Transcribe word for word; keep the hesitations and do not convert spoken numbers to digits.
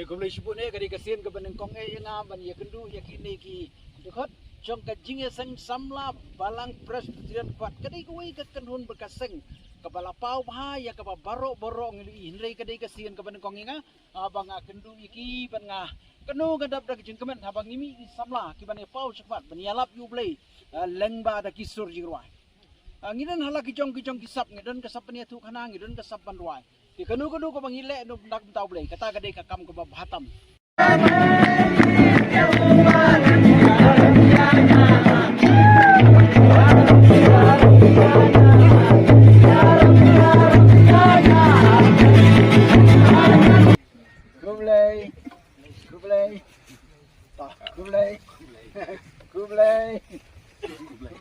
Khublei shibun eh, ka dei ka sien kaba nyngkong eh ïa nga ban ïakynduh ïa kine ki dkhot jong ka jingïaseng samla Balang Presbyterian Pdeng. Ka dei kawei ka kynhun bad ka seng kaba la paw bha ïa kaba baroh baroh ngi la ïohi, hynrei ka dei ka sien kaba nyngkong ïa nga, ah, ba nga kynduh ïa ki bad nga kynduh ka dap da ka jingkmen haba ngi mih ki samla kiban ïa paw shakhmat ban ïalap ïa U Blei, ah, lyngba da ki sur jingrwai. Ah, ngi don ha la ki jong ki jong ki sap, ngi don ka sap ban ïathuh khana, ngi don ka sap ban rwai. Ki kano kano kaba ngi leh na bynta U Blei, kata ka dei ka kam kaba bha tam. Khublei, khublei, khublei, khublei.